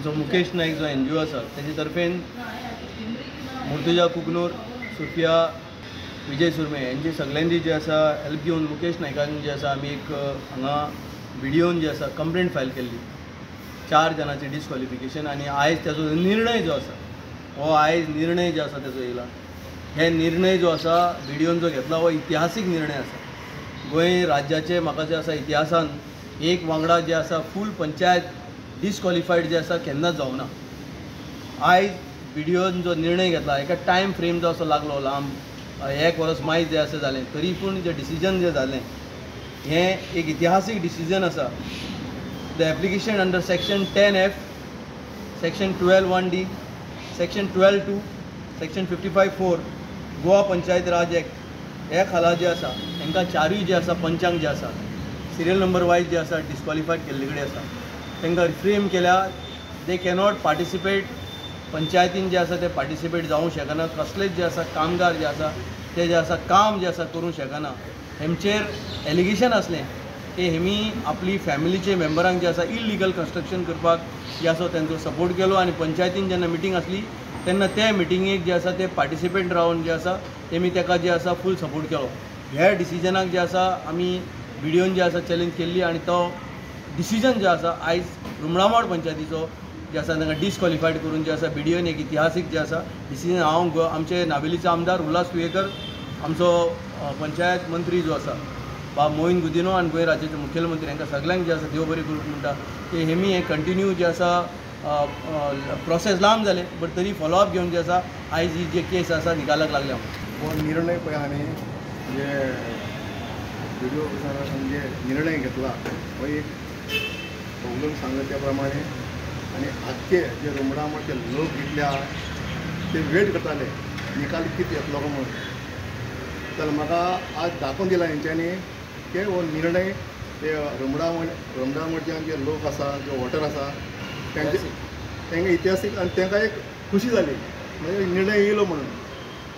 आमचो मुकेश नाईक जो एनजीओ आसा तेजे तर्फेन मुर्तुजा कुकनूर, सुफिया, विजय सुरमे हेंचे सगळ्यांची जे आसा हेल्प घेवन मुकेश नायकान जे आसा आमी एक हांगा बीडीओन जे आसा कंप्लेंट फायल केल्ली 4 जाणांचे डिस्क्वॉलिफिकेशन आनी आयज तेजो निर्णय जो आसा हो आयज निर्णय जो आसा तेजो येयला. हे निर्णय जो आसा बीडीओन जो घेतला हो इतिहासीक निर्णय आसा. गोंय राज्याचे म्हाका जे आसा इतिहासान एक वांगडा जे आसा फूल पंचायत डिस्क्वॉलिफायड जे आसा केन्नाच जावना. आयज बीडीओन जो निर्णय घेतला एका टायम फ्रेम जो असो लागलो लांब 1 वर्स मायज जे आसा जालें तरी पूण जे डिसिजन जे जालें हें एक इतिहासीक डिसिजन आसा. The application under section 10F, section 12(1)D, section 12(2), section 55(4) Goa Panchayat Raj act हे खाला जे आसा तांकां 4 जे आसा पंचांक जे आसा सिरियल नंबर वायज जे आसा डिस्क्वॉलिफायड केल्ले कडेन आसा. तांकां रिफ्रेम केल्या, they cannot participate. पंचायतीन जे आसा ते पार्टिसिपेट जावंक शकना, कसलेच जे आसा कामगार जे आसा ते जे आसा काम जे आसा करूंक शकना. हेमचेर एलिगेशन आसलें की हेमी आपली फॅमिलीचे मेंबरांक जे आसा इलिगल कन्स्ट्रक्शन करपाक जे आसा तेंचो सपोर्ट केलो आनी पंचायतीन जेन्ना मिटींग आसली तेन्ना ते मिटिंगेक जे आसा ते पार्टिसिपेंट रावन जे आसा तेमी तेका जे आसा फूल सपोर्ट केलो. ह्या डिसिजनाक जे आसा आमी बीडीओन जे आसा चॅलेंज केल्ली आनी तो डिसिजन जे आसा आयज रुमडामोड पंचायतीचो जे आसा तांकां डिस्क्वॉलिफायड करून जे आसा बीडीओन एक इतिहासीक जे आसा डिसिजन. हांव आमचे नावेलीचो आमदार उल्हास तुयेकर, आमचो पंचायत मंत्री जो आसा बाब मोहीन गुदिनो आनी गोंय राज्याचे मुखेलमंत्री हांकां सगळ्यांक जे आसा देव बरें करूंक म्हणटा की हेमी हें कंटिन्यू जे आसा प्रोसेस लांब जालें बट तरी फॉलोअप घेवन जे आसा आयज ही जे केस आसा निकालाक लागल्या. हो निर्णय पळय आमी जे बीडीओ ऑफिसरान जे निर्णय घेतला हो एक भोगलून सांगला त्या प्रमाणे आनी आख्खे जे रुमडामोडचे लोक जितले आहा ते वेट करताले निकाल कितें येतलो काय म्हणून. जाल्यार म्हाका आज दाखोवन दिला हेंच्यांनी की हो निर्णय ते रुमडामोडचे जे लोक आसा जे वोटर आसा तेंचे तांकां इतिहासीक आनी तांकां एक खुशी जाली म्हणजे निर्णय येयलो म्हणून.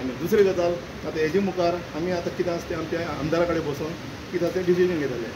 आनी दुसरी गजाल आतां हेजे मुखार आमी आतां कितें आसा तें आमच्या आमदारा कडेन बसून कितें आसा तें डिसिजन घेतले.